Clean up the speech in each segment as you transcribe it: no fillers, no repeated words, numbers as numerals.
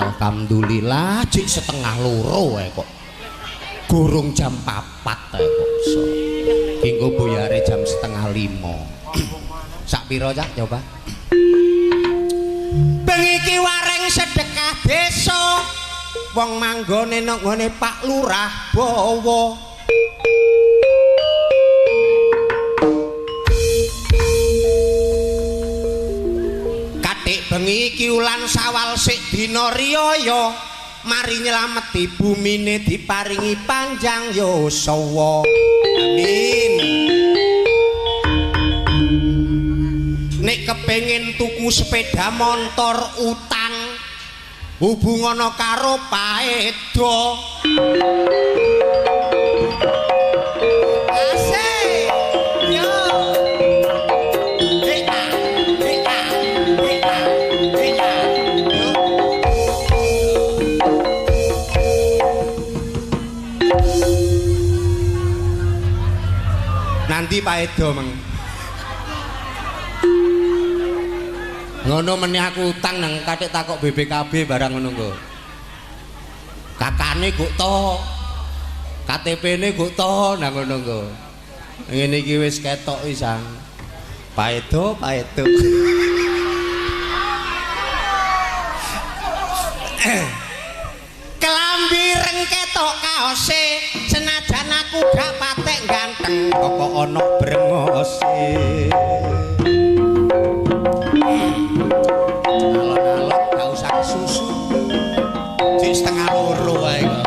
Alhamdulillah jik 1:30 ae kok. Gurung jam 4 ae kok. Engko buyare jam 4:30. Sak pira Cak coba? Bengi iki wareng sedekah desa. Wong manggone nang nggone Pak Lurah Bawa. Bengi iki wulan Sawal sik dina riyaya, mari nylameti bumine diparingi panjang yuswa. Amin. Nek kepengin tuku sepeda motor utang hubungana karo paedo. Asik. Yo. Nanti Pak Edo meng. Ngono meneh aku utang nang kathik takok BPKB barang ngono nggo. Kakane guk to. KTP-ne guk to nang ngono nggo. Ngene iki wis ketok wisan. Pak Edo, Pak Edo. Kelambi reng ketok kaose, senajan aku gak patek ganteng, kok ana brengose. Alon-alon gak usah kesusu. Jek 1:30 wae kok.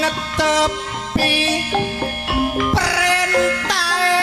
Netepi perintahe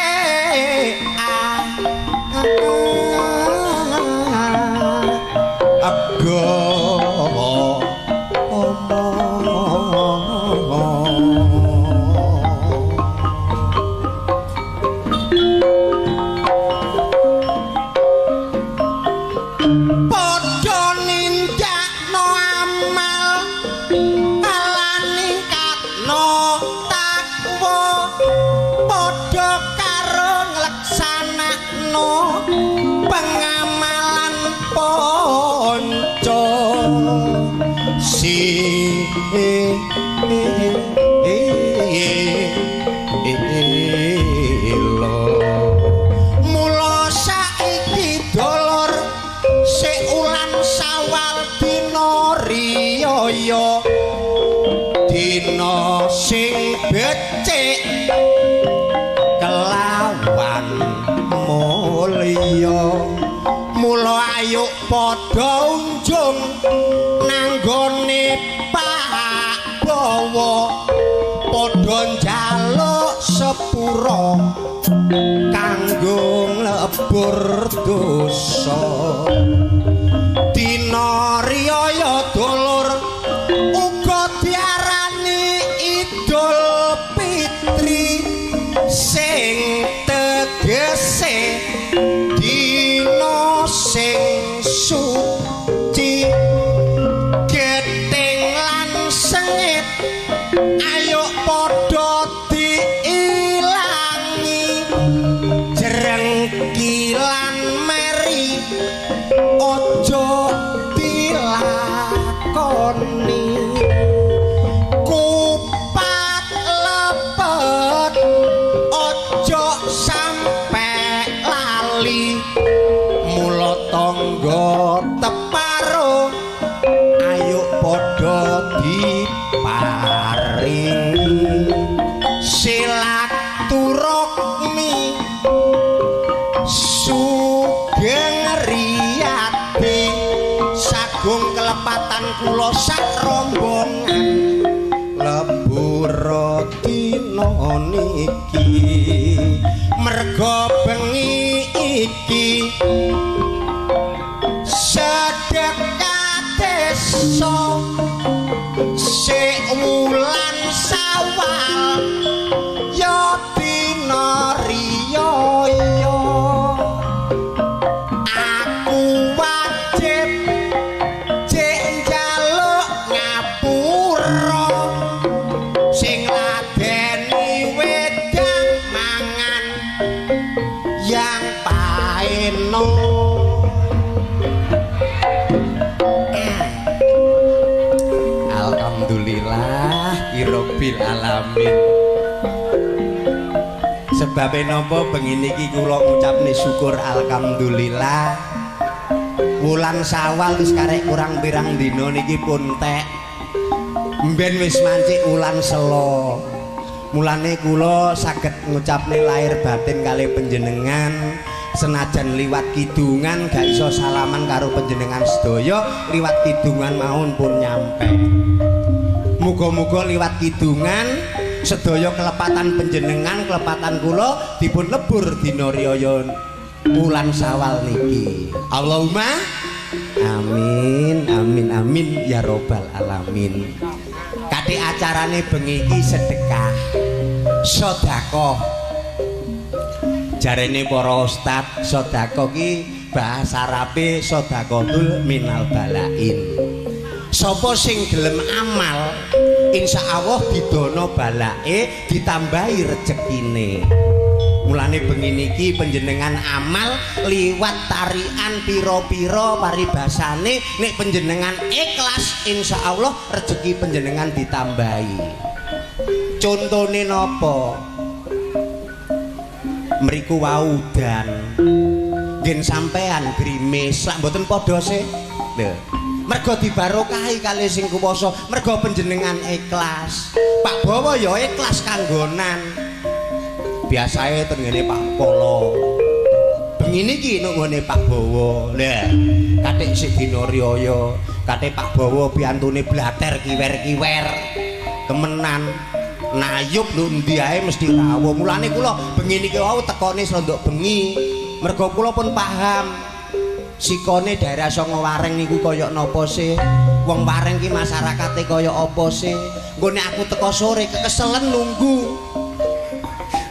ana pengamalan ponco si mula saiki dolor sik ulan Sawal dina riyaya dina sing becik kelawan mulya mula ayo padha unjung nanggone Pak Bawa padha njaluk sepura kanggo nglebur dosa dina riyaya dulur uga diarani Idul Fitri sing tegese dina sing suci gething lan sengit ayo padha diilangi jrengki lan meri aja dilakoni kupat lepet aja sampe lali mula tangga teparo ayo padha diparingi silaturahmi sugeng riyadi sagung kelepatan kula sak rombongan lebur dina niki merga bengi iki sedekah desa sik wulan Sawal ya dina riyaya aku wajib cek njaluk ngapura sing ladeni wedang mangan yang paeno. Alhamdulillah irabbil alamin. Sebabe napa bengi niki kula ngucapne syukur alhamdulillah. Wulan Sawal wis karek kurang pirang dina niki pun tek. Mben wis mancik wulan Selo. Mulane kula saged ngucapne lahir batin kalih panjenengan senajan liwat kidungan gak iso salaman karo panjenengan sedaya, liwat kidungan mawon pun nyampe. Muga-muga liwat kidungan sedaya kelepatan panjenengan, kelepatan kula dipun lebur dina riyaya wulan Sawal niki. Allahumma amin amin amin ya robbal alamin. Kathik acarane bengi iki sedekah sedekah. Jarene para ustad sedekah ki bahasa Arabe sedekatul minal balain. Sapa sing gelem amal insyaallah didono balake ditambahi rezekine. Mulane bengi niki panjenengan amal liwat tarian pira-pira paribasane nek panjenengan ikhlas insyaallah rezeki panjenengan ditambahi. Contone napa? Mriku wau udan. Ngen sampean grimis lak mboten padha sih. Lho, mergo dibarokahi kalih sing kuwasa, mergo panjenengan ikhlas. Pak Bawa ya ikhlas kanggonan. Biasae ten ngene Pak Polo. Bengi niki nek nggone Pak Bawa. Lah, kathik sik dina riyaya, kathik Pak Bawa piantune blater kiwer-kiwer. Temenan nayub lho endi ae mesti rawuh. Mulane kula bengi niki wau tekone srondok bengi. Mergo kula pun paham sikone daerah Songowareng niku kaya napa sih? Wong Wareng ki masyarakate kaya apa sih? Nggone aku teko sore kekeselen nunggu.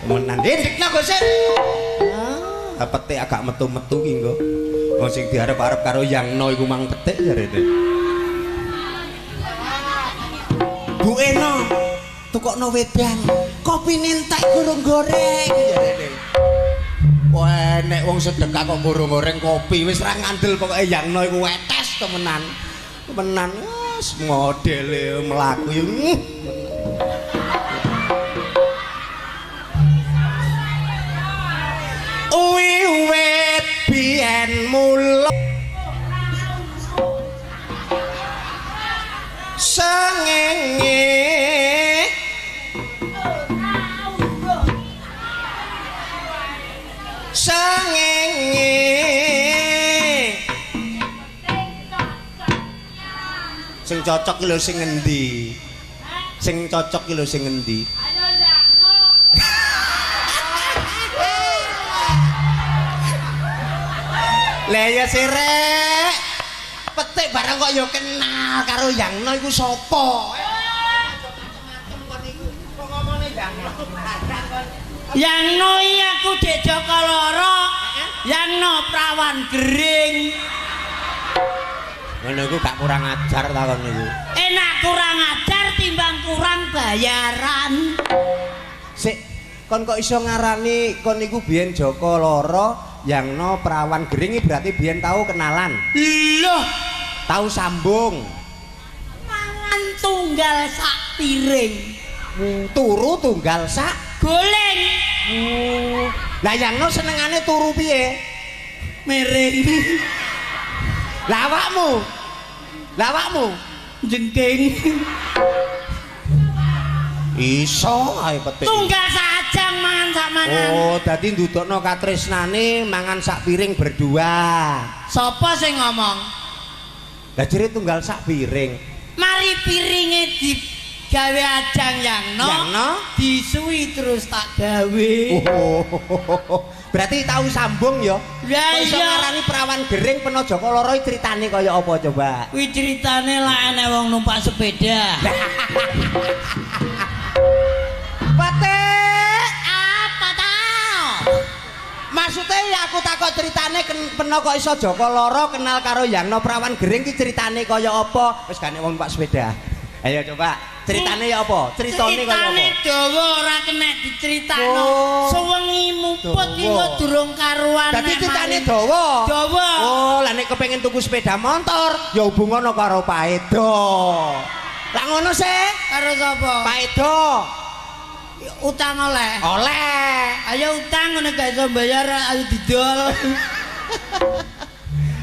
Menan ndekno Gus. Ah, petik agak metu-metu ki engko. Wong sing diarep-arep karo yangno iku mang petik jarene. Bu Eno, tukokno wedang. Kopine entek gurung goreng jarene. Wah, nek wong sedekah kok goreng-goreng kopi wis ra ngandel pokoke yangno iku wetes temenan. Temenan wis modele mlaku yo. Wiwit biyen mula sengenge sengenge sing cocok ki lho sing ngendi, sing cocok ki lho sing ngendi. Lah ya sirek petik barang kok ya kenal karo yangno iku sapa? Macem-macem kon iku kok ngomongane yangno barang kon. Yangno iki aku Dek Joko Loro, yangno prawan gering. Ngono iku gak kurang ajar ta kon niku. Enak kurang ajar timbang kurang bayaran. Sik, kon kok iso ngarani kon niku biyen Joko Loro yangno prawan gering iki berarti biyen tau kenalan. Loh, tau sambung. Mangan tunggal sak piring. Turu tunggal sak goleng. Lah yangno senengane turu piye? Miring. Lah awakmu? Lah awakmu jengking. Iso ae petik. Tunggal sak ajang mangan sak mangan. Oh, dadi ndudukno katresnane mangan sak piring berdua. Sapa sing ngomong? Lah jere tunggal sak piring. Mari piringe digawe ajang yangno. Yangno disuwi terus tak gawe. Oh. Berarti tau sambung ya? Lah iso iya. Ngarani prawan gering peno Joko Loro iki critane kaya apa coba? Kuwi critane lak enek wong numpak sepeda. Petik, apa ta? Maksudnya ya aku takok ceritane peno kok iso Joko Loro kenal karo yangno prawan gering ki ceritane kaya apa? Wis gak nek wong numpak sepeda. Ayo coba ceritane ya apa? Ceritane kaya apa? Ceritane dawa ora kena diceritakno. Oh. Sewengi muput iki kok durung karuan. Dadi ceritane dawa. Dawa. Oh, lah nek kepengin tuku sepeda motor ya hubungono karo Pak Edo. Lah ngono sih? Karo sapa? Pak Edo. Utang oleh. Oleh. Ayo utang ngono gak iso bayar ayo didol.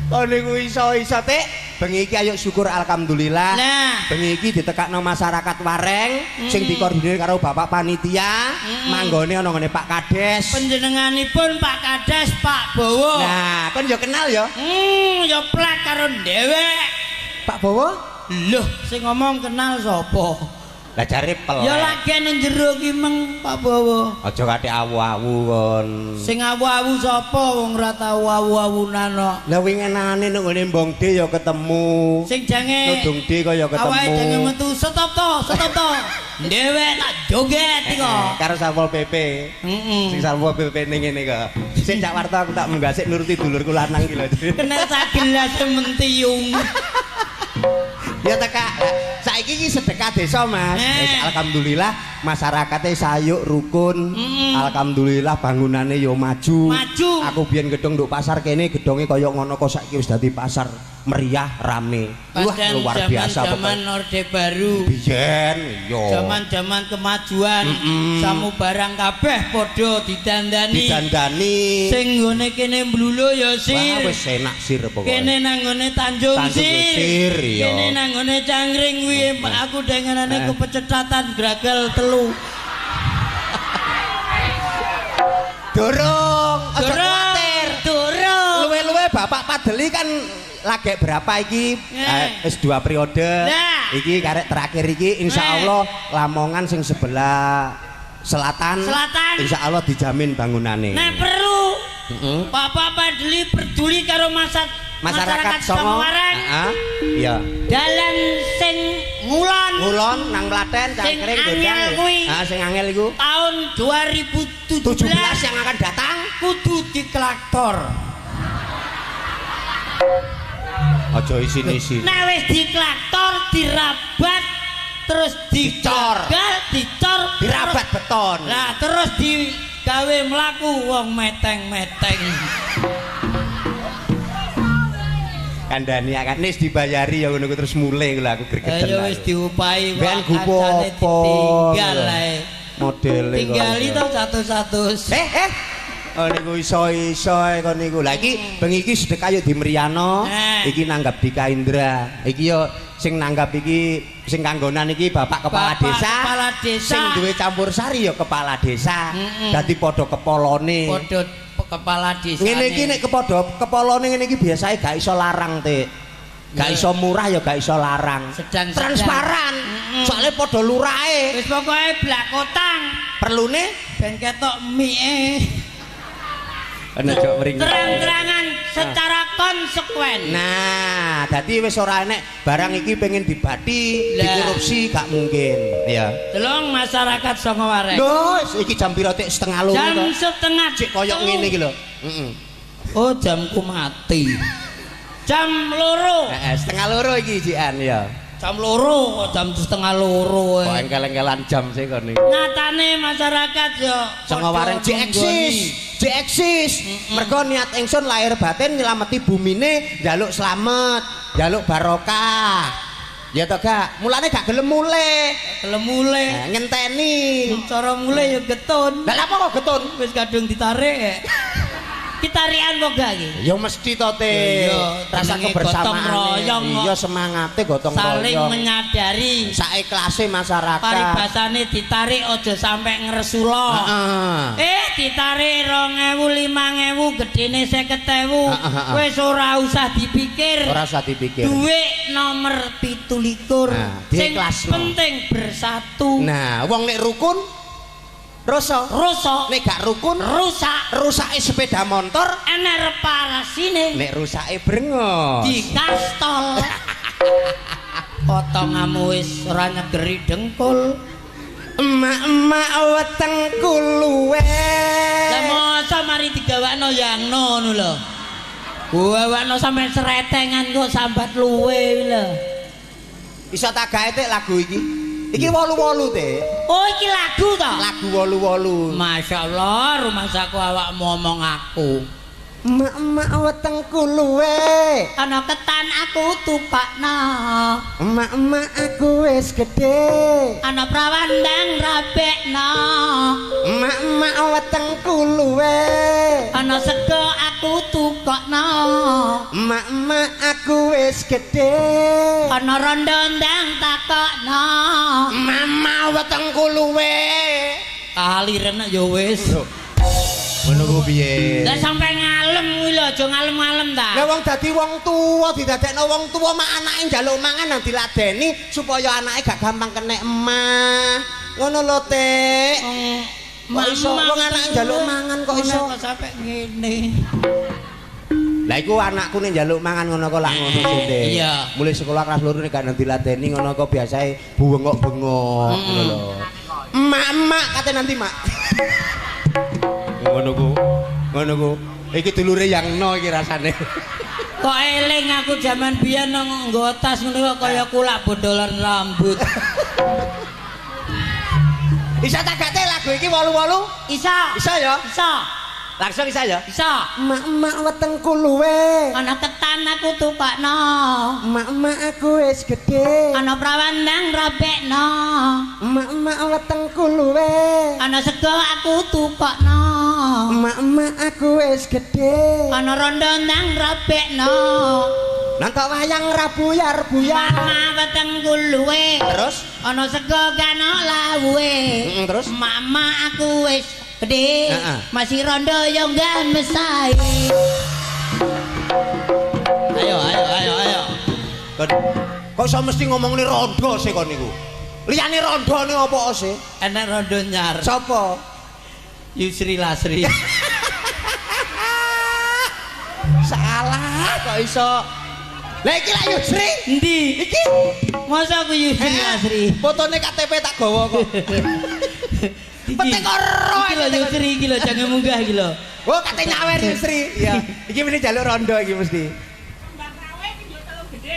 Kok niku iso-iso Tik. Bengi iki ayo syukur alhamdulillah. Nah. Bengi iki ditekakno masyarakat Wareng sing dikoordinir karo Bapak Panitia, manggone ana ngene Pak Kades. Panjenenganipun Pak Kades Pak Bowo. Nah, kon yo kenal ya? Ya plek karo dhewek. Pak Bowo? Loh, sing ngomong kenal sapa? Lah jare pelek. Ya lagi nang jero ki meng Pak Bowo. Aja kathik awu-awu kon. Sing awu-awu sapa wong ora tau awu-awunan kok. Lah winginane nang ngene Mbong D ya ketemu. Sing jange Nudung D kaya ketemu. Awake jange metu stop to, stop to. Dhewek tak joget iki kok. Karo Satpol PP. Heeh. Sing Satpol PP ning ngene kok. Sing Cak Warto aku tak munggah sik nuruti dulurku lanang iki lho. Kena sak gelas mentiung. Ya teka, saiki iki sedekah desa Mas. Alhamdulillah masyarakate sayuk rukun. Alhamdulillah bangunane yo maju. Maju. Aku biyen gedhong nduk pasar kene gedhonge kaya ngono kok saiki wis dadi pasar meriah rame. Wah, luar biasa zaman Orde Baru. Biyen iya. Zaman-zaman kemajuan, samu barang kabeh padha didandani. Didandani. Sing nggone kene mblulo ya sir. Wah wis enak sir pokoke. Kene nang nggone Tanjung sir. Iya. Kene nang nggone Cangkring kuwi aku dengenane kepecetatan gragal telu. Dorong, aja kuwatir. Dorong. Luwe-luwe Bapak Padeli kan lagi berapa iki? Wis 2 periode. Nah. Iki karek terakhir iki insyaallah Lamongan sing sebelah selatan. Insyaallah dijamin bangunane. Nek perlu Bapak Padeli peduli karo masyarakat Songowareng. Heeh. Iya. Dalan sing ngulon. Ngulon nang Mlaten Cangkring Gondang. Heeh, sing angel iku. Tahun 2017 yang akan datang kudu diklaktor. Aja isin-isin. Nek wis diklaktor, dirabat, terus dicor, dicor, dirabat beton. Lah terus digawe gawe mlaku wong meteng-meteng. Kandhani akan wis dibayari ya ngono ku terus mulih lho aku gregeten. Ya wis diupahi kok. Ben gupo apa. Tinggal ae. Modele kok. Tinggali to 100. Oh niku iso-iso kon niku. Lah iki bengi iki sedekah yo dimriyano. Iki nanggap Dika Indra. Iki yo sing nanggap iki sing kanggonan iki Bapak Kepala Desa. Kepala Desa. Sing duwe campur sari yo Kepala Desa. Dadi padha kepolone. Padha kepala desa. Ngene iki nek kepadha kepolone ngene iki biasae gak iso larang, Tik. Gak iso murah ya gak iso larang. Sedang transparan. Soale padha lurahe. Wis pokoke blakotang. Perlune ben ketok mie. Terang-terangan secara konsekuen. Nah, dadi wis ora enek barang iki pengen dibati, dikorupsi gak mungkin, ya. Delong masyarakat Songowareng. Lho, iki jam pira Tik? 1:30. Jam 1:30. Cek koyo ngene iki lho. Heeh. Oh, jamku mati. Jam 2. Heeh, 1:30 iki jian ya. Jam 2 kok jam 1:30. Kok engkel-engkelan jam sih kon niku. Nyatane masyarakat yo Songowareng jek eksis, jek eksis. Mergo niat ingsun lahir batin nyelameti bumine, njaluk slamet, njaluk barokah. Ya to gak? Mulane gak gelem mulih. Gelem mulih. Nah, ngenteni. Cara mulih ya getun. Lah lha apa kok getun? Wis kadung ditarik. Kitarian kok gak iki? Ya mesti to, Te. Rasa kebersamaan. Iya semangate gotong royong. Saling menyadari saikhlase masyarakat. Paribasane ditarik aja sampe ngresula. Heeh. Ditarik 2000 5000 gedene 50.000. Wis ora usah dipikir. Ora usah dipikir. Duit nomor 27. Nah, sing penting bersatu. Nah, wong nek rukun rusak, rusak. Nek gak rukun rusak. Rusake sepeda motor enek reparasine. Nek rusake brengos dikastol. Potongamu wis ora nyegeri dengkul. Emak-emak wetengku luwe. Lah masa mari digawakno yangno ngono lho. Gawakno sampe seretengan kok sambat luwe lho. Iso tak gawe Tik lagu iki. Iki 88 Tik. Oh iki lagu to? Lagu 88. Masya Allah, rumangsaku awakmu omong aku. Emak-emak wetengku luwe. Ana ketan aku tupakno. Emak-emak aku wis gedhe. Ana prawan ndang rabekno. Emak-emak wetengku luwe. Ana sego aku tukokno. Emak-emak aku wis gedhe. Ana rondo ndang takokno. Mama wetengku luwe. Aliran ya wis. Ngono ku piye? Lah sampe ngalem kuwi lho, aja ngalem-ngalem ta. Lah wong dadi wong tuwa didadekno wong tuwa mak anake njaluk mangan nang diladeni supaya anake gak gampang kenek emah. Ngono lho, Tik. Kok iso wong anake njaluk mangan kok iso kok sampe ngene. Lah iku anakku nek njaluk mangan ngono kok lak ngono sih, Tik. Iya. Mulai sekolah kelas 2 nek gak nang diladeni ngono kok biasae bengok-bengok ngono lho. Emak-emak kate nanti, Mak. Ngono ku. Ngono ku. Iki dulure yangno iki rasane. Kok eling aku jaman biyen nang nggo tas ngono kok kaya kulak bondolan rambut. Isa tak gak lagu iki 88? Isa. Isa ya? Isa. Langsung isa ya? Isa. Emak-emak wetengku luwe. Ana ketan aku tukokno. Emak-emak aku wis gedhe. Ana prawan ndang rabekno. Emak-emak wetengku luwe. Ana sego aku tukokno. Emak-emak aku wis gedhe. Ana rondo ndang rabekno. Nonton wayang ra buyar-buyar. Mama wetengku luwe. Terus ana sego gano lawuhe. Terus mama aku wis gedhe. Masih rondo yo enggak mesai. Ayo ayo ayo ayo. Kok iso mesti ngomongne rondo sih kon niku? Liyane rondone apa sih? Enek rondo nyar. Sapa? Yusri Lasri. Salah kok iso. Lah iki lak Yusri. Endi? Iki. Masa aku Yusri Lasri? Fotone KTP tak gawa kok. Petik ora iki lho Yusri iki lho jangan munggah iki lho. Oh kate nyawer Yusri. Iya. Iki mesti jaluk rondo iki mesti.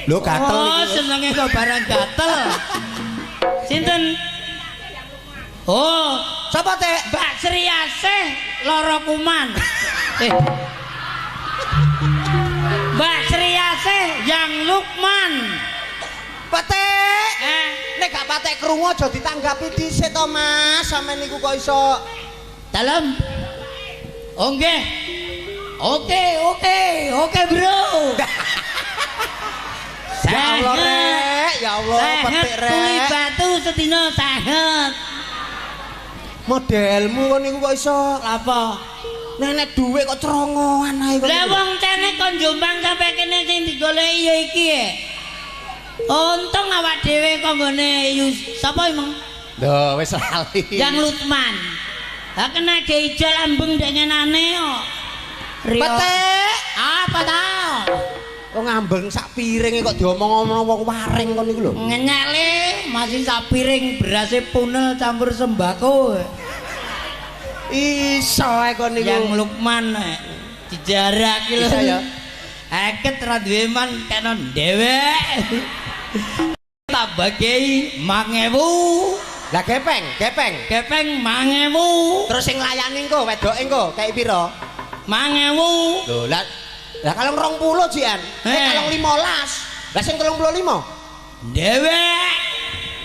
Lho gatel iki. Oh senenge kok barang gatel. Sinten? Oh, Sapa, Tek? Mbak Sri Asih lara kuman. Mbak Sri Asih yang Lukman. Petik. Nek gak patek krungu aja ditanggapi dhisik to, Mas. Sampeyan niku kok iso dalem. Oh nggih. Oke, oke, oke, Bro. Ya Allah, Rek. Ya Allah, petik, Rek. Tuli batu sedina sehat. Modelmu kok niku kok iso apa? Nenek dhuwit kok cerongoan ae kok. Lah wong cene kon Jombang sampe kene sing digoleki ya iki e. Untung awak dhewe kok nggone sapa emang? Lho wis lali. Yang Lutman. Lah kena ge ijol ambeng dengenane kok. Petik. Apa ta? Kok ngambeng sak piring kok diomong-omong wong waring kon niku lho. Ngenyek masih sak piring berase punel campur sembako. Iso ae kon niku. Yang Lukman dijarak iki lho. Iso ya. Eket ra duwe man kena dhewek. Tak bagi 5.000. Lah gepeng, gepeng. Gepeng 5.000. Terus sing layani engko wedoke engko kei pira? 5.000. Lho lah lah kalung 20 jian. Kalung 15. Lah sing 35? Dhewek.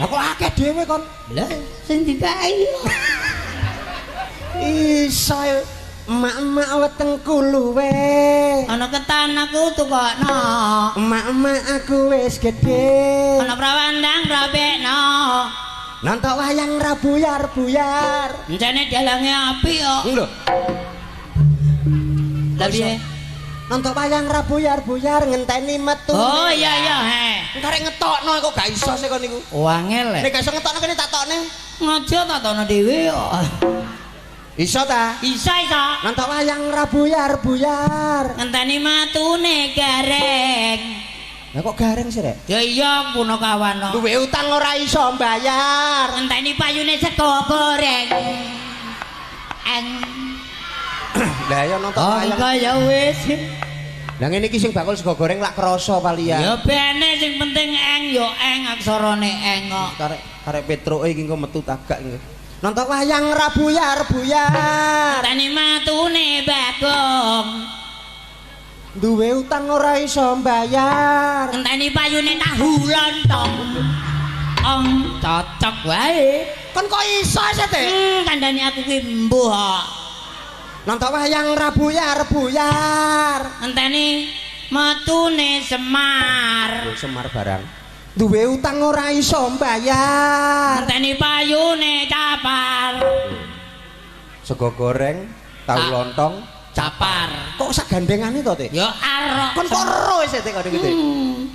Lah kok akeh dhewe kon? Lah sing dikai. Iso emak-emak wetengku luwe. Ana ketan aku tukokno. Emak-emak aku wis gedhe. Ana prawandang rabekno. Nonton wayang ra buyar-buyar. Encene dalange apik kok. Lho. Lah piye? Nonton wayang ra buyar-buyar ngenteni metu. Oh iya iya he. Karek ngetokno kok gak iso sih kon niku. Wangel. Nek gak iso ngetokno kene tak tokne. Ngojo tak tokno dhewe kok. Iso ta? Iso iso. Nonton wayang ra buyar-buyar. Ngenteni matune gareng. Lah kok gareng sih, Rek? Ya iya punakawan. Duwe utang ora iso mbayar. Ngenteni payune sego goreng. Eng. Lah ya nonton wayang. Oh ya wis. Lah ngene iki sing bakul sego goreng lak krasa palian. Ya bene sing penting eng ya eng aksarane eng kok. Karek karek Petroke iki engko metu tagak iki. Nonton wayang ra buyar-buyar. Ngenteni matune Bagong. Duwe utang ora iso mbayar. Ngenteni payune tahu lontong. Ong cocok wae. Kon kok iso sih, Tek? Kandhane aku ki mbuh kok. Nonton wayang ra buyar-buyar. Ngenteni metune Semar. Semar barang. Duwe utang ora iso mbayar. Ngenteni payune capar. Sego goreng, tahu lontong, capar. Kok sak gandengane to, Tek? Ya arok. Kon kok ero wis Tek kok gitu.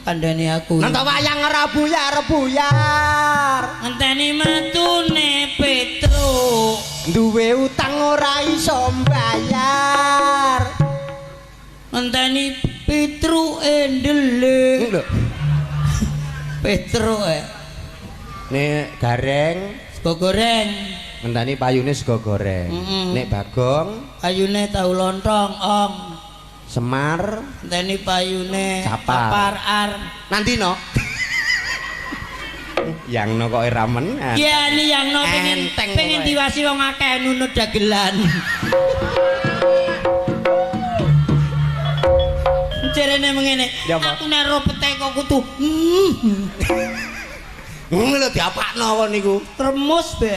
Kandhane aku. Nonton wayang ora buyar-buyar. Ngenteni metune Petro. Duwe utang ora iso mbayar. Ngenteni Petro endele. Lho. Petro Nek gareng sego goreng. Ngenteni payune sego goreng. Nek Bagong payune tahu lontong ong. Semar ngenteni payune capar ar. Nanti no. Yang no kok ora men. Iya ni yang no pengen diwasi wong akeh nunut dagelan. Jarene mengene. Aku nek ro pete kok kudu. Ngono lho diapakno kon niku. Remus be.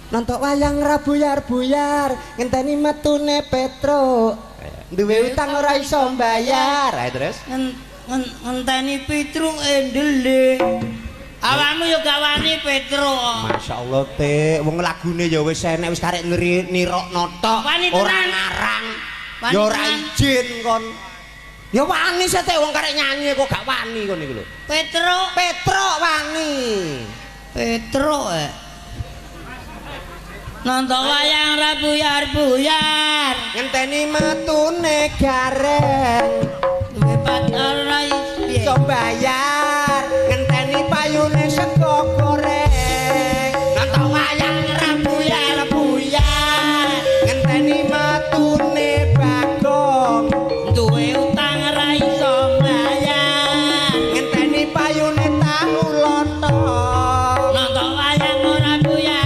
Nonton wayang ra buyar-buyar, ngenteni metune Petro. Duwe utang ora iso mbayar. Ayo terus. Ngenteni Petro endele. Awakmu yo gak wani Petro. Masyaallah Tik, wong lagune ya wis enek wis karek nirokno tok, ora ngarang. Ya ora izin kon. Ya wani sih Tik, wong karek nyanyi kok gak wani kon niku lho. Petro, Petro wani. Petro Nonton wayang ra buyar-buyar. Ngenteni metune gareng. Duwe pacar ora iso mbayar. Ngenteni payune sego goreng. Nonton wayang ra buyar-buyar. Ngenteni metune Bagong. Duwe utang ra iso mbayar. Ngenteni payune tahu lontong. Nonton wayang ora buyar.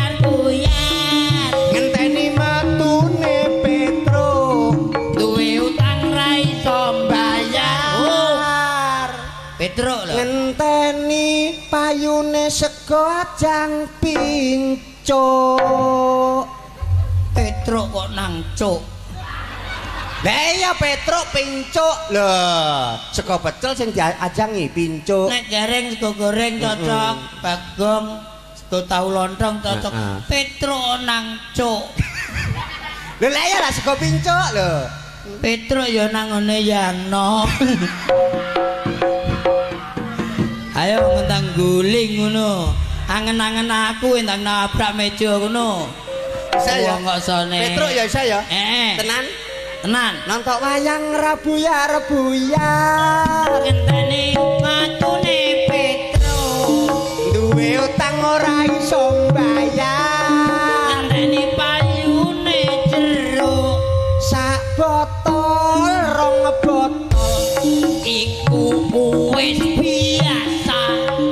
Petruk lho. Ngenteni payune sego ajang pincuk. Petruk kok nang cuk. Lah iya Petruk pincuk lho. Sego pecel sing diajangi pincuk. Nek gareng sego goreng cocok, bagong sego tahu lontong cocok. Petruk nang cuk. Lho lah iya lah sego pincuk lho. Petruk ya nang ngene yangno. Ayo ngentang guling ngono. Angen-angen aku entang nabrak meja ngono. Bisa ya. Wong kok sone. Petruk ya isa ya. Tenan. Tenan. Nonton wayang Rabu ya Rebuya. Ngenteni matune Petruk. Duwe utang ora iso mbayar. Ngenteni payune jeruk. Sak botol rong botol iku wis biasa.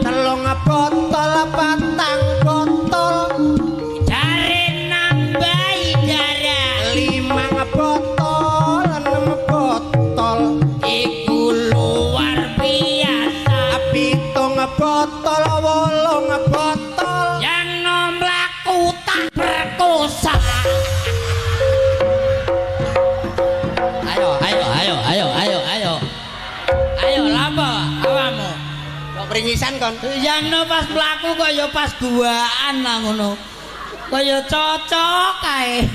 Telung botol patang botol jare nambahi darah. 5 botol 6 botol iku luar biasa. 7 botol 8 botol yang nomlaku tak perkosa. Ayo ayo ayo ayo ayo ayo. Ayo lapa awamu. Kok pringisan kon? Yang no pas mlaku kaya pas guaan lah ngono. Kaya cocok kae.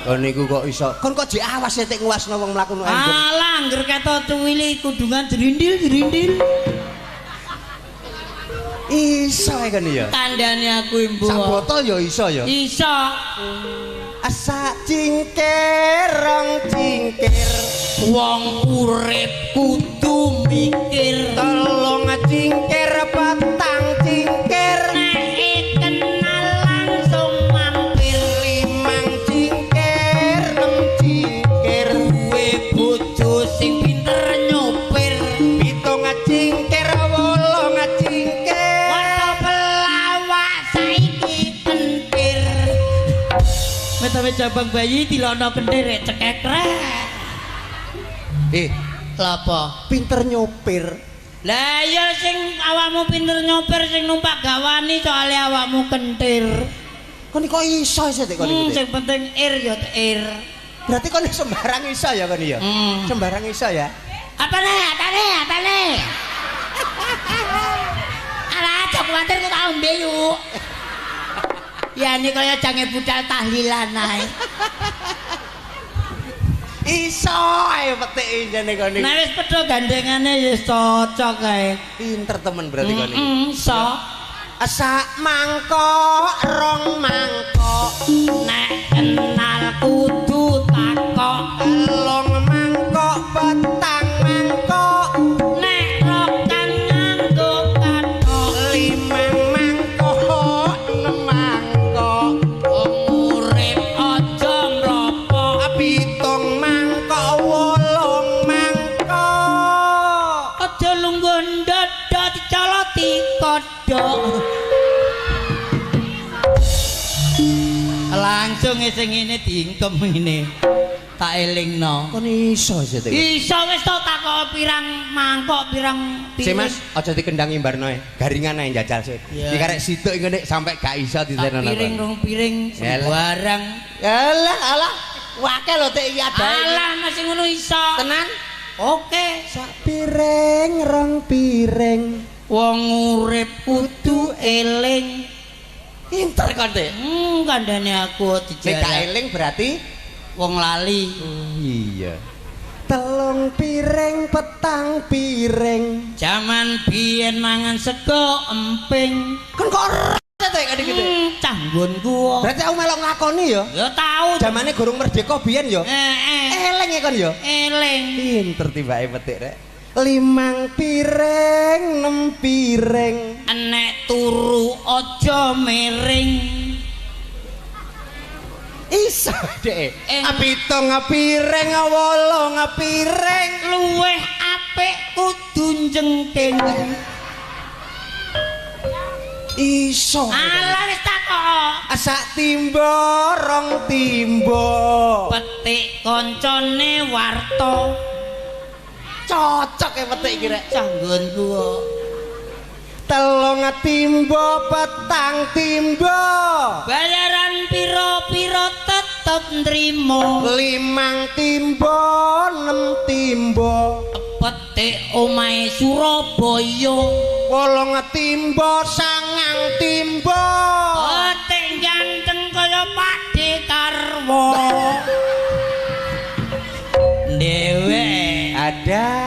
Kon niku kok iso. Kon kok jek awas tek nguwasno wong mlaku nang embung. Alah angger ketok cuwili kudungan jerindil-jerindil. Iso ae kon ya. Tandane aku imbu. Sak botol ya iso ya. Iso. Sak cingkir rong cingkir wong urip kudu mikir. 3 cingkir 4 cingkir nek kenal langsung mampir. 5 cingkir 6 cingkir duwe bojo sing pinter nyopir. 7 cingkir 8 cingkir waca pelawak saiki kentir. Metame jabang bayi dilono kentir cekek rek. Lapa? Pinter nyopir. Lah iya sing awakmu pinter nyopir sing numpak gawani soalé awakmu kentir. Kon kok iso sih kon iku? Sing penting ir ya ir. Berarti kon sembarang iso ya kon ya? Sembarang iso ya? Apane? Apane? Apane? Alah aja kuwatir kok tak ombe yuk. Ya ini kaya jange budal tahlilan ae. Iso ae petik jane kon iki. Nek wis padha gandengane ya cocok kae. Pinter temen berarti kon iki. Iso. Sak mangkok rong mangkok nek kenal kudu takok. 3 mangkok 4 mangkok nek rokan nganggo kathok. 5 mangkok 6 mangkok wong urip aja mropok. 7 mangkok 8 mangkok aja lungguh ndodho dicoloti kodhok. Langsung sing ngene diingkem ngene. Tak elingno. Kon iso sih te. Iso wis to takok pirang mangkok pirang piring. Sik Mas, aja dikendangi mbarno ae. Garingan ae njajal sik. Iki karek situk ngene sampe gak iso ditenono. Piring rong piring sembarang. Alah alah. Wake lho tek iki adae. Alah masih ngono iso. Tenan? Oke. Sak piring rong piring wong urip kudu eling. Pinter kon te. Kandhane aku dijarah. Nek gak eling berarti wong lali. Iya. 3 piring 4 piring. Jaman biyen mangan sego emping. Kon kok ora te kan iki. Cah nggonku. Berarti aku melok nglakoni ya? Ya tau. Jamane gurung merdeka biyen ya? Heeh. Eling e kon ya? Eling. Pinter tibake petik rek. 5 piring 6 piring. Enek turu aja miring. Iso dhek. 7 piring 8 piring luweh apik kudu njengking. Iso. Alah wis takok. Sak timba 2 timba. Petik koncone warta. Cocok e petik iki rek. Cah nggonku kok. 3 timba 4 timba. Bayaran piro-piro tetep nrimo. 5 timba 6 timba. Petik omahe Surabaya. 8 timba 9 timba. Petik ganteng kaya Pakde Karwo. Dewe. Ada.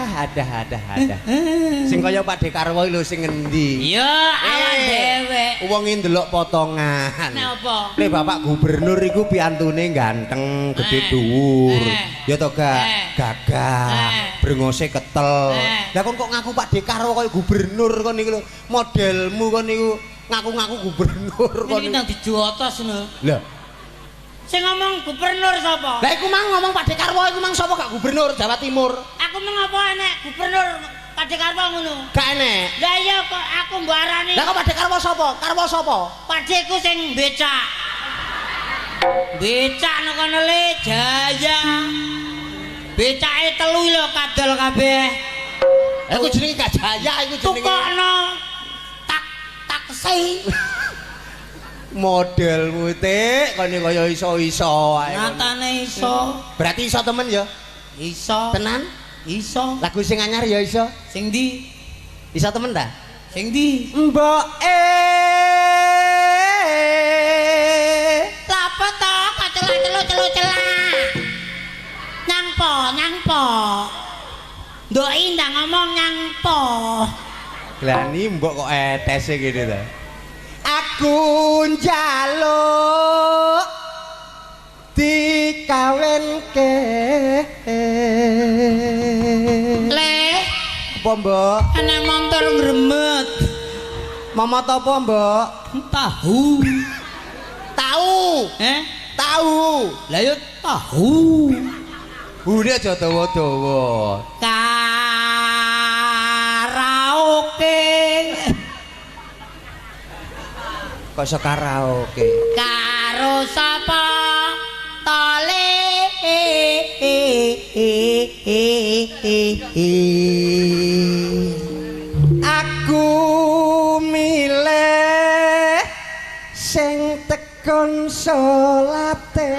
Sing kaya Pakde Karwo lho sing ngendi? Ya awak dhewe. Wong iki ndelok potongan. Napa? Nek Bapak Gubernur iku piantune ganteng, gedhe dhuwur. Ya to gak? Gagah, brengose ketel. Lah kon kok ngaku Pakde Karwo kaya gubernur kon niku lho. Modelmu kon niku ngaku-ngaku gubernur kon. Iki nang dijotos lho. Lah sing ngomong gubernur sapa? Lah iku mang ngomong Pakde Karwo iku mang sapa gak gubernur Jawa Timur? Aku meng apa enek gubernur Pakde Karwo ngono? Gak enek. Lah iya kok aku mbok arani. Lah kok Pakde Karwo sapa? Karwo sapa? Pakdeku sing becak. Becak nang kono le Jaya. Becake 3 lho kadol kabeh. Iku jenenge gak Jaya iku jenenge. Tukokno tak taksi. Modelmu tik kene kaya iso-iso ae. Nyatane iso. Berarti iso temen ya? Iso. Tenan? Iso. Lagu sing anyar ya iso. Sing ndi? Iso temen ta? Sing ndi? Mbok e. Lapo to kok celak-celuk-celuk-celak. Nyang po, nyang po. Ndok ndang ngomong nyang po. Glani mbok kok etese ngene ta. Aku njaluk dikawinke. Le, apa mbok? Ana montor ngremet. Momot apa mbok? Tahu. Tahu. Eh? Tahu. Lah yo tahu. Hune aja dawa-dawa. Karaoke. Kok iso karaoke? Karo sapa tole? Aku milih sing tekon salate.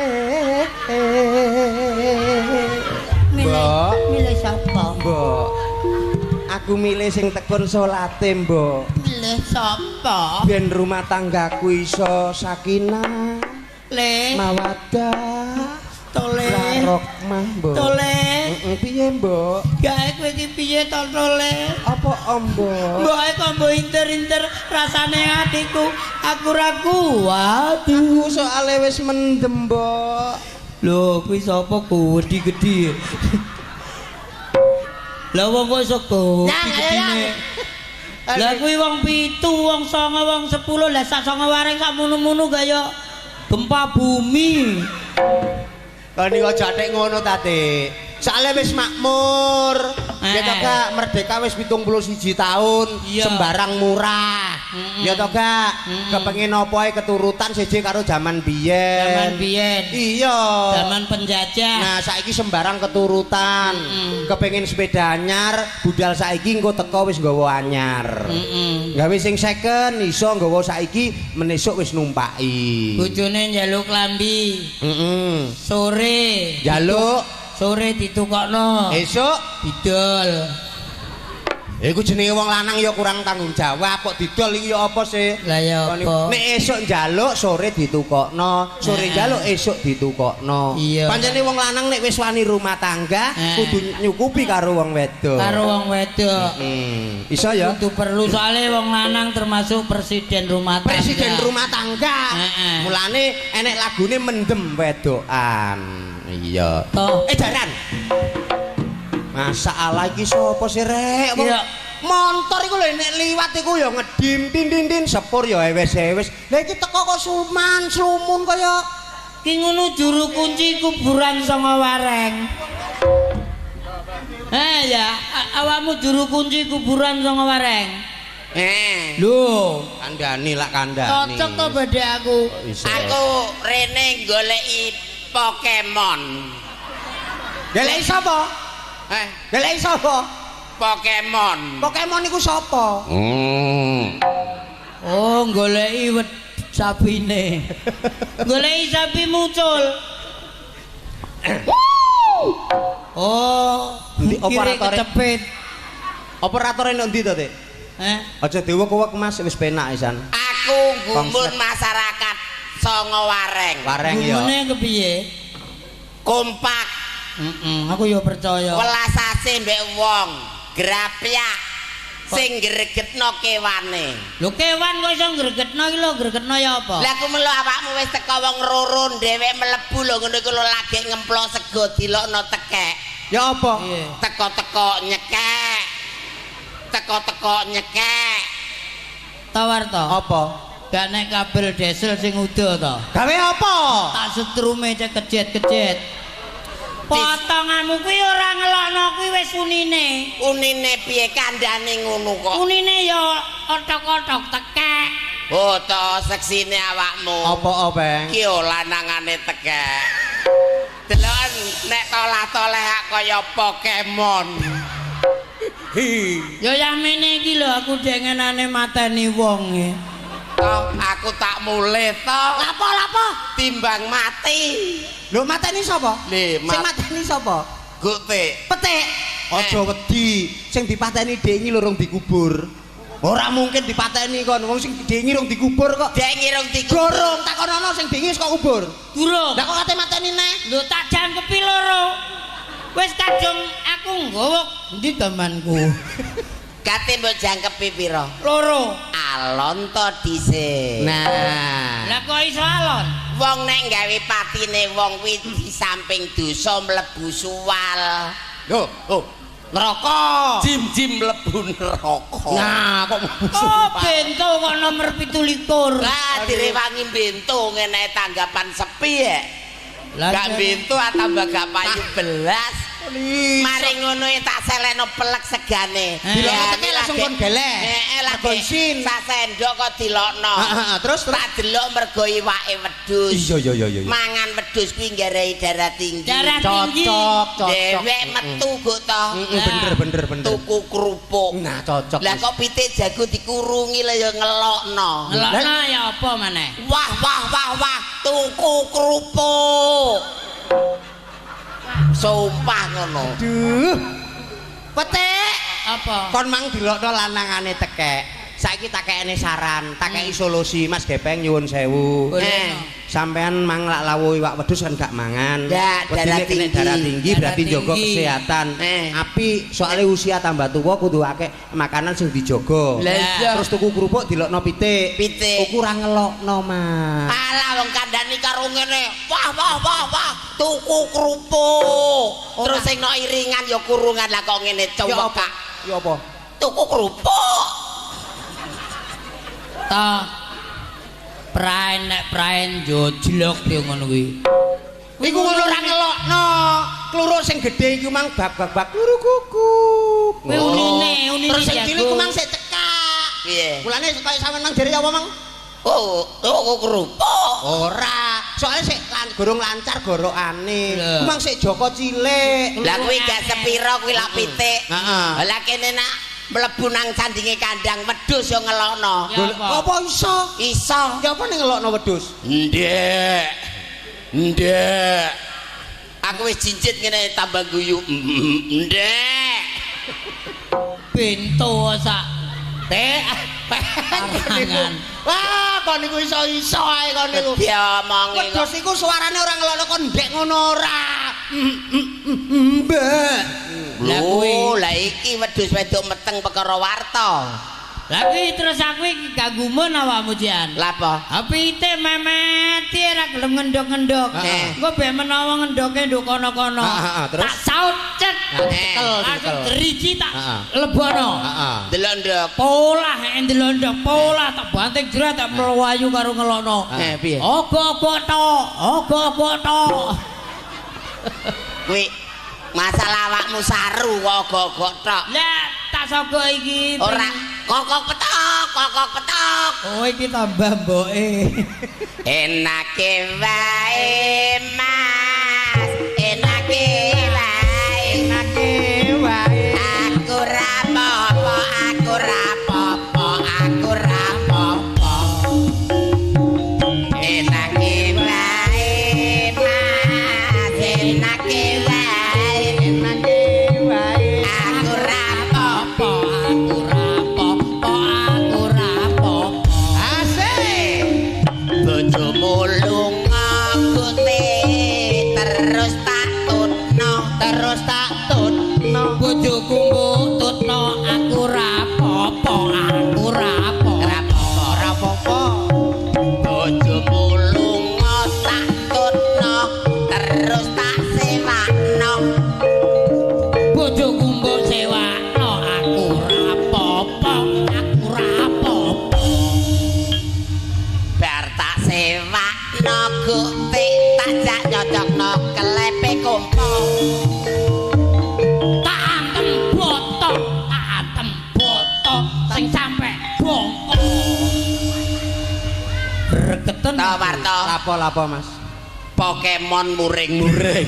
Mbok, milih sapa? Mbok. Aku milih sing tekun salate, Mbok. Milih sapa? Ben rumah tanggaku iso sakinah, le, mawaddah, tole, warahmah, Mbok. Tole. Heeh, piye, Mbok? Gawe kowe iki piye to, Tole? Apa, Mbok? Mbok kok mbok inter-inter rasane atiku, aku ra kuat. Aku soale wis mendem, Mbok. Lho, kuwi sapa gedhi-gedhi? Lah wong kok iso gedhi-gedhine. Lah kuwi wong 7, wong 9, wong 10, lah sak 9 wareng sak munu-munu kaya gempa bumi. Lah niku aja atik ngono ta, Dik. Soale wis makmur. Ya to gak, merdeka wis 71 tahun, sembarang murah. Ya to gak, kepengin apa ae keturutan siji karo jaman biyen. Jaman biyen. Iya. Jaman penjajah. Nah, saiki sembarang keturutan. Kepengin sepeda anyar, budal saiki engko teko wis nggawa anyar. Gawe sing second iso nggawa saiki, menesuk wis numpaki. Bojone njaluk klambi. Sore njaluk. Sore ditukokno. Esuk didol. Iku jenenge wong lanang ya kurang tanggung jawab, kok didol iki ya apa sih? Lah ya apa? Nek esuk njaluk sore ditukokno, sore njaluk esuk ditukokno. Pancene wong lanang nek wis wani rumah tangga kudu nyukupi karo wong wedok. Karo wong wedok. Iso ya? Kudu perlu soalé wong lanang termasuk presiden rumah tangga. Presiden rumah tangga. Mulane enek lagune mendem wedokan. Iya. Jaran. Masalah iki sapa sih rek? Montor iku lho nek liwat iku ya ngedim din-din-din sepur ya ewes-ewes. Lah iki teko kok suman slumun kaya ki ngono juru kunci kuburan Songo Wareng. Ya, awakmu juru kunci kuburan Songo Wareng. Lho, kandhani lak kandhani. Cocok to badhe aku. Aku rene goleki Pokemon. Goleki sapa? Eh, Goleki sapa? Pokemon. Pokemon iku sapa? Oh, goleki sapine. Goleki sapi muncul. Oh, Endi operatore? Kecepit. Operatore nek ndi to, Dik? Eh? Aja diwek-wek Mas, wis penak isan. Aku gumun masyarakat Songo Wareng. Wareng ya. Gumune kepiye? Kompak. Heeh, aku ya percaya. Welas asih mbek wong, grapyak sing gregetno kewane. Lho kewan kok iso gregetno iki lho, gregetno ya apa? Lah ku melu awakmu wis teko wong loro dhewek mlebu lho ngono iku lho lagi ngemplok sego dilokno tekek. Ya apa? Teko-teko nyekek. Teko-teko nyekek. Tawar to? Apa? Gak nek kabel diesel sing udo to. Gawe apa? Tak setrume cek kejet-kejet. Potonganmu kuwi ora ngelokno kuwi wis unine. Unine piye kandhane ngono kok? Unine ya otok-otok tekek. Oh to seksine awakmu. Apa, Beng? Ki lanangane tekek. Deloken nek tolah-toleh kaya Pokemon. Hi. Ya yamene iki lho aku dengenane mateni wong e. Toh aku tak mulih to. Lapo lapo? Timbang mati. Lho mateni sapa? Lho sing mateni sapa? Gutik. Petik. Aja wedi, sing dipateni dhek iki lho rong dikubur. Ora mungkin dipateni kon, wong sing dhek iki rong dikubur kok. Dhek iki rong dikubur. Gorong takonono sing dhek iki wis kok kubur. Durung. Lah kok kate mateni neh? Lho tak jangkepi loro. Wis kadung aku nggawa endi damanku. Kate mbok jangkepi pira? Loro. Alon to dhisik. Nah. Lah kok iso alon? Wong nek gawe patine wong kuwi di samping dosa mlebu suwal. Lho, oh, neraka. Jim-jim mlebu neraka. Nah, kok mlebu suwal. Oh, bento kok nomor 27. Lah direwangi bento ngene tanggapan sepi ya. Gak bento tambah gak payu belas. Mari ngono tak seleno pelek segane. Dilokno teke langsung kon geleh. Heeh, mergo isin. Sak sendok kok dilokno. Heeh, terus tak delok mergo iwake wedhus. Iya iya iya iya. Mangan wedhus kuwi nggarai darah tinggi. Darah tinggi. Cocok, cocok. Dewek metu kok to. Bener bener bener. Tuku kerupuk. Nah, cocok. Lah kok pitik jago dikurungi lho ya ngelokno. Ngelokno ya apa maneh? Wah wah wah wah, tuku kerupuk. Sumpah ngono. Aduh. Petik. Apa? Kon mang dilokno lanangane tekek. Saiki tak kekne saran, tak kei solusi Mas Gepeng nyuwun sewu. Sampean mang lak lawuh iwak wedhus kan gak mangan. Darah tinggi. Darah tinggi berarti njaga kesehatan. Apik, soalnya usia tambah tuwa kudu akeh makanan sing dijaga. Terus tuku kerupuk dilokno pitik. Pitik. Ora ngelokno, Mas. Alah wong kandhani karo ngene. Wah wah wah wah, tuku kerupuk. Terus sing no iringan ya kurungan lah kok ngene cowok kak. Ya apa? Tuku kerupuk. Ta praen nek praen jojlok yo ngono kuwi. Iku ngono ora ngelokno. Kluruk sing gedhe iku mang bab-bab kluruk kukuk. Kuwi unine, unine. Terus sing cilik ku mang sik cekak. Piye? Mulane kaya sampean mang jere apa mang? Oh, tuku kerupuk. Ora, soalnya sik gorong lancar gorokane. Ku mang sik Joko cilik. Lah kuwi gak sepiro kuwi lak pitik. Heeh. Lah kene nak mlebu nang sandinge kandang wedhus yo ngelokno. Apa iso? Iso. Ya apa ning ngelokno wedhus? Ndek. Ndek. Aku wis jinjit ngene tambah guyu. Ndek. Bento sak Tek. Wah, kon niku iso-iso ae kon niku. Diomongi. Wedhus iku suarane ora ngelokno kon ndek ngono ora. Mbak. Lah kuwi, lah iki wedhus wedok meteng perkara warta. Lah kuwi terus aku iki gak gumun awakmu Jian. Lah apa? Pite memeti ora gelem ngendhok-ngendhok. Engko ben menawa ngendhoke nduk kono-kono. Tak saut cek. Langsung driji tak lebono. Delok ndok. Polah ndelok ndok, polah tak banting jero tak mlayu karo ngelokno. Piye? Ogo-ogo tok, ogo-ogo tok. Kuwi masalah awakmu saru kok ogo-ogo tok. Lah tak sogo iki. Ora kokok petok, kokok petok. Oh iki tambah mboke. Enake wae Mas, enake wae, enake Tak jak nyocokno kelepe kompo. Tak antem boto, tak antem boto sing sampe bongko. Breketen to Warto. Lapo-lapo Mas? Pokemon muring-muring.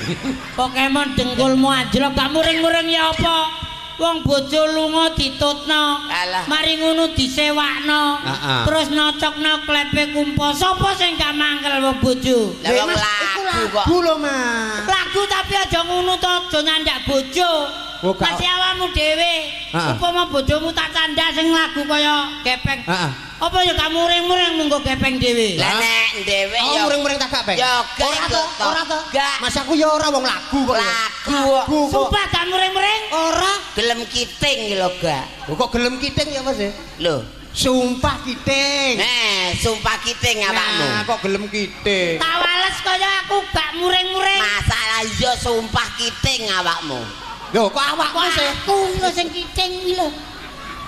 Pokemon dengkulmu anjlok gak muring-muring ya apa? Wong bojo lunga ditutno. Mari ngono disewakno. Terus nyocokno klepe kumpo. Sapa sing gak mangkel wong bojo? Lah wong lagu kok. Lagu lho Mas. Lagu tapi aja ngono to, aja nyandak bojo. Masih awakmu dhewe. Upama bojomu tak candak sing lagu kaya gepeng. Apa ya gak muring-muring munggo gepeng dhewe? Lah nek dhewe ya muring-muring tak gak, Peng? Ya ora to, ora to. Mas aku ya ora wong lagu kok. Lagu kok. Sumpah gak muring-muring? Ora. Gelem kiting iki lho gak. Lho kok gelem kiting ya Mas? Lho, sumpah kiting. Nah, sumpah kiting awakmu. Nah, kok gelem kiting. Tak wales kaya aku gak muring-muring. Masalah iya sumpah kiting awakmu. Lho kok awakmu sih? Aku lho sing kiting iki lho.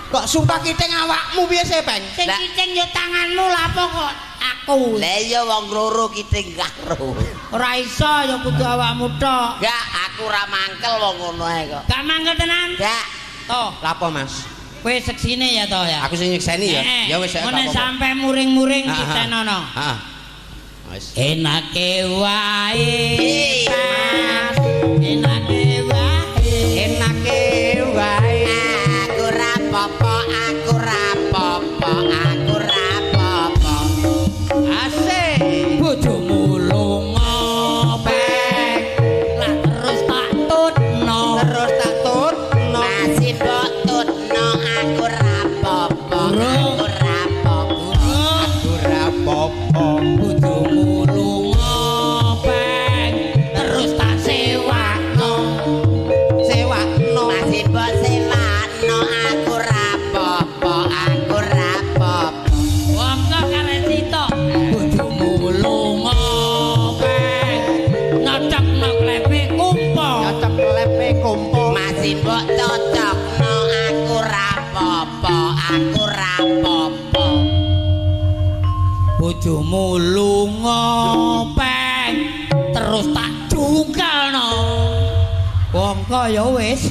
Kok sumpah kiting awakmu piye sih, Peng? Sing kiting ya tanganmu lha apa kok aku? Lah iya wong loro kiting karo. Ora iso ya kudu awakmu tok. Gak, aku ora mangkel wong ngono ae kok. Gak mangkel tenan? Gak. Toh, lapo Mas? Kowe seksine ya toh ya? Aku sing nyekseni ya. Ya wis nek sampe muring-muring kitenono. Heeh. Wis. Enake wae. Mas. Enake wae. Enake wae. Aku ora apa-apa, aku ora apa-apa, aku ora apa-apa. Asik. Bojomu lunga pek. Lah terus tak tutno. Terus tak tutno. Masih mbok tutno aku ora apa-apa, aku ora apa-apa. Aku ora apa-apa. Bojomu lunga pek. Terus tak sewakno. Sewakno. Masih mbok sewakno aku ora apa-apa, aku ora apa-apa. Wong kok karep sitok. Bojomu lunga pek. Nyocokno klepe kumpo. Nyocok klepe kumpo. Masih mbok cocokno aku ora apa-apa, aku ora apa-apa. Bojomu lunga pek. Terus tak jungkalno. Wong kaya wis.